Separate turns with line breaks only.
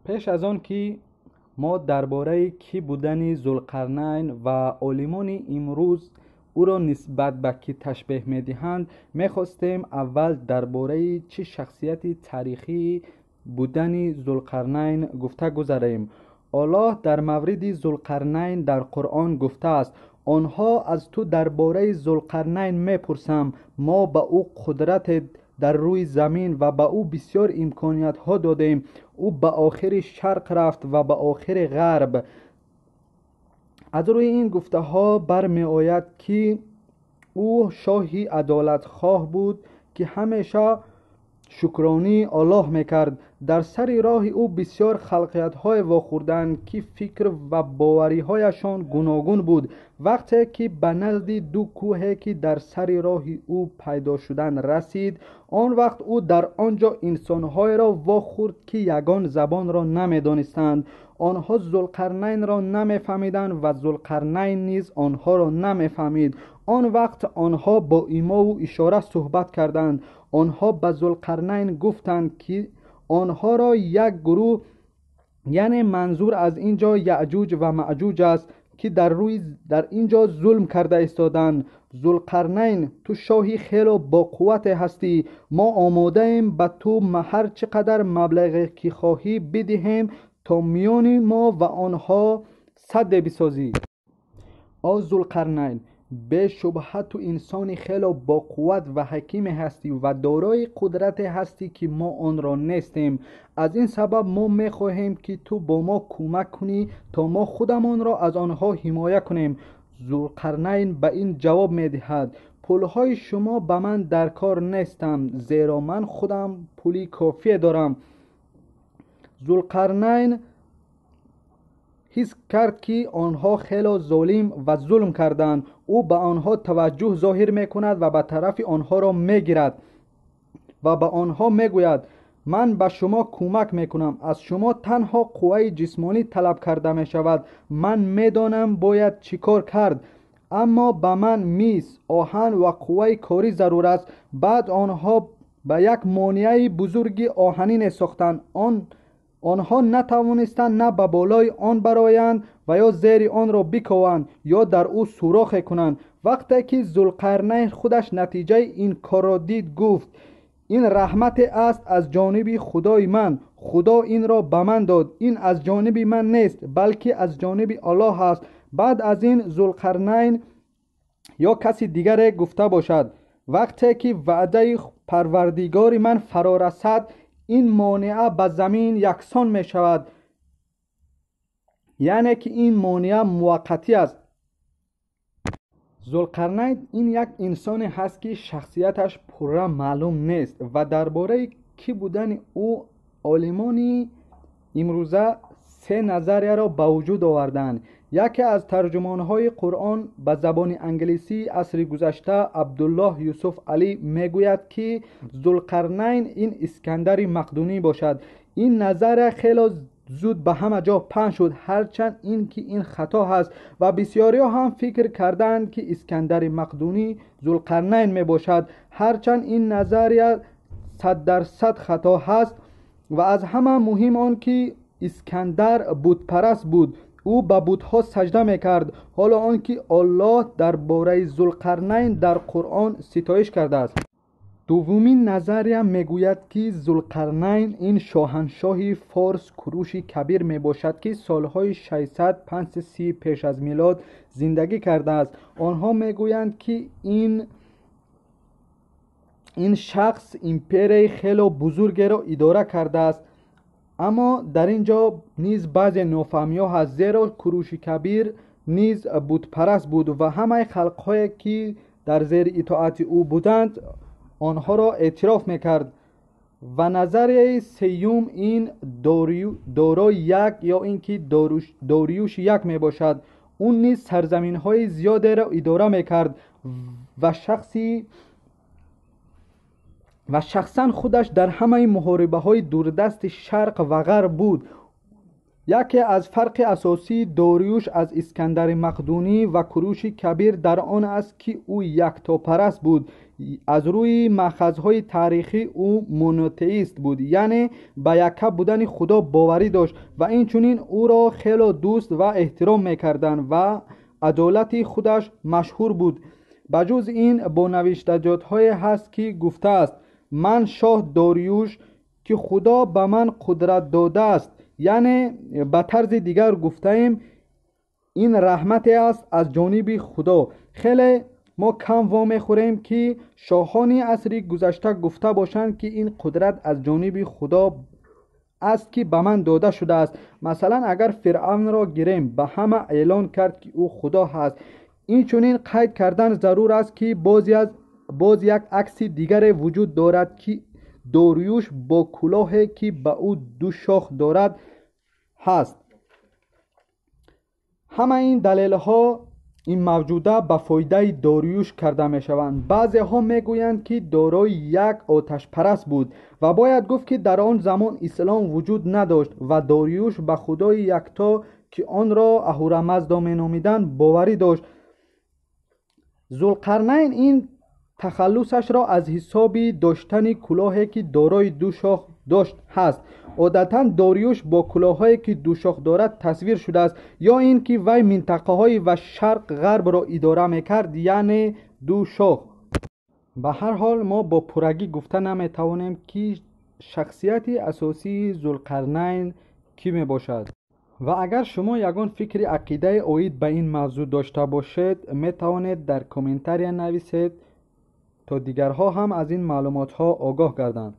Пеш аз он ки мо дар бораи кӣ будани Зулқарнайн ва олимони имрӯз ӯро нисбат ба кӣ ташбеҳ медиҳанд, мехостем аввал дар бораи чӣ шахсияти таърихӣ будани Зулқарнайн гуфта гузарем. Аллоҳ дар мавриди Зулқарнайн дар Қуръон гуфтааст: онҳо аз ту дар бораи Зулқарнайн мепурсанд. Мо ба ӯ қудрате дар рӯи замин ва ба ӯ бисёр имкониятҳо додем. Ӯ ба охири шарқ рафт ва ба охири ғарб. Аз рӯи ин гуфтаҳо бармеояд, ки ӯ шоҳи адолатхоҳ буд, ки ҳамеша шукронии Аллоҳ мекард. Дар сари роҳи ӯ бисёр халқиятҳое вохӯрданд, ки фикр ва бовариҳояшон гуногун буд. Вақте ки ба назди ду кӯҳе, ки дар сари роҳи ӯ пайдо шуданд, расид, он вақт ӯ дар он ҷо инсонҳоеро вохӯрд, ки ягон забонро намедонистанд. Онҳо Зулқарнайнро намефаҳмиданд ва Зулқарнайн низ онҳоро намефаҳмид. Он вақт онҳо бо имову ишора суҳбат карданд. Онҳо ба Зулқарнайн гуфтанд, ки онҳоро як гурӯҳ, яъне манзур аз ин ҷо Яъҷуҷ ва Маъҷуҷ аст, ки дар ин ҷо зулм карда истоданд. Зулқарнайн, ту шоҳи хело боқуввате ҳастӣ. Мо омодаем ба ту ҳар чӣ қадар маблағе ки хоҳӣ бидиҳем, то миёни мо ва онҳо садде бисозӣ. О Зулқарнайн, бешубҳа ту инсони хело боқувват ва ҳакиме ҳастӣ ва дорои қудрате ҳастӣ, ки мо онро нестем. Аз ин сабаб мо мехоҳем, ки ту бо мо кӯмак кунӣ, то мо худамонро аз онҳо ҳимоя кунем. Зулқарнайн ба ин ҷавоб медиҳад: пулҳои шумо ба ман дар кор нестанд, зеро ман худам пули кофие дорам. Зулқарнайн ҳис кард, ки онҳо хело золим ва зулм карданд. Ӯ ба онҳо таваҷҷӯҳ зоҳир мекунад ва ба тарафи онҳоро мегирад ва ба онҳо мегӯяд: ман ба шумо кӯмак мекунам. Аз шумо танҳо қувваи ҷисмонӣ талаб карда мешавад. Ман медонам бояд чӣ кор кард, аммо ба ман мис, оҳан ва қувваи корӣ зарур аст. Баъд онҳо ба як монеаи бузурги оҳанине сохтанд. Онҳо натавонистанд на ба болои он бароянд ва ё зери онро бикованд ё дар ӯ сурохе кунанд. Вақте ки Зулқарнайн худаш натиҷаи ин корро дид, гуфт: ин раҳмате аст аз ҷониби Худои ман. Худо инро ба ман дод. Ин аз ҷониби ман нест, балки аз ҷониби Аллоҳ аст. Баъд аз ин Зулқарнайн ё каси дигаре гуфта бошад: вақте ки ваъдаи Парвардигори ман фаро расад, ин монеа ба замин яксон мешавад. Яъне ки ин монеа муваққатӣ аст. Зулқарнайн ин як инсоне ҳаст, ки шахсияташ пурра маълум нест ва дар бораи кӣ будани ӯ олимони имрӯза се назарияро ба вуҷуд оварданд. Яке аз тарҷумонҳои Қуръон ба забони англисии асри гузашта, Абдуллоҳ Юсуф Алӣ, мегӯяд, ки Зулқарнайн ин Искандари Мақдунӣ бошад. Ин назария хело зуд ба ҳама ҷо паҳн шуд, ҳарчанд ин ки ин хато ҳаст ва бисёриҳо ҳам фикр карданд, ки Искандари Мақдунӣ Зулқарнайн мебошад. Ҳарчанд ин назария 100% хато ҳаст ва аз ҳама муҳим он ки Искандар бутпараст буд. Ӯ ба бутҳо саҷда мекард, ҳоло он ки Аллоҳ дар бораи Зулқарнайн дар Қуръон ситоиш кардааст. Дуввумин назария мегӯяд, ки Зулқарнайн ин шоҳаншоҳи форс Куруши Кабир мебошад, ки солҳои 630 пеш аз милод зиндагӣ кардааст. Онҳо мегӯянд, ки ин шахс империяи хело бузургеро идора кардааст. Аммо дар ин ҷо низ баъзе нофаҳмиҳо ҳаст, зеро Куруши Кабир низ бутпараст буд ва ҳамаи халқҳое, ки дар зери итоати ӯ буданд, онҳоро эътироф мекард. Ва назарияи сеюм ин Дорои як ё ин ки Дориюши як мебошад. Ӯ низ сарзаминҳои зиёдеро идора мекард ва шахсан худаш дар ҳамаи муҳорибаҳои дурдасти шарқ ва ғарб буд. Яке аз фарқи асосии Дориюш аз Искандари Мақдунӣ ва Куруши Кабир дар он аст, ки ӯ яктопараст буд. Аз рӯи маъхазҳои таърихӣ ӯ монотеист буд, яъне ба якка будани Худо боварӣ дошт ва инчунин ӯро хело дӯст ва эҳтиром мекарданд ва адолати худаш машҳур буд. Ба ҷуз ин бо навиштаҷотҳое ҳаст, ки гуфтааст: «Ман шоҳ Дориюш, ки Худо ба ман қудрат додааст», яъне ба тарзи дигар гуфтаем, ин раҳмате аст аз ҷониби Худо. Хеле мо кам вомехӯрем, ки шоҳони асри гузашта гуфта бошанд, ки ин қудрат аз ҷониби Худо аст, ки ба ман дода шудааст. Масалан, агар Фиръавнро гирем, ба ҳама эълон кард, ки ӯ Худо ҳаст. Инчунин қайд кардан зарур аст, ки боз як акси дигаре вуҷуд дорад, ки Дориюш бо кулоҳе, ки ба ӯ ду шох дорад, ҳаст. Ҳама ин далелҳо ин мавҷуда ба фоидаи Дориюш карда мешаванд. Баъзеҳо мегӯянд, ки дорои як оташпараст буд ва бояд гуфт, ки дар он замон ислом вуҷуд надошт ва Дориюш ба худои якто, ки онро Аҳурамаздо меномиданд, боварӣ дошт. Зулқарнайн ин тахаллусашро аз ҳисоби доштани кулоҳе, ки дорои ду шох дошт, ҳаст. Одатан Дориюш бо кулоҳҳое, ки ду шох дорад, тасвир шудааст, ё ин ки вай минтақаҳои ва шарқ ғарбро идора мекард, яъне ду шох. Ба ҳар ҳол, мо бо пуррагӣ гуфта наметавонем, ки шахсияти асосии Зулқарнайн кӣ мебошад. Ва агар шумо ягон фикри ақидае оид ба ин мавзӯъ дошта бошед, метавонед дар комментария нависед, то дигарҳо ҳам аз ин маълумотҳо огоҳ гарданд.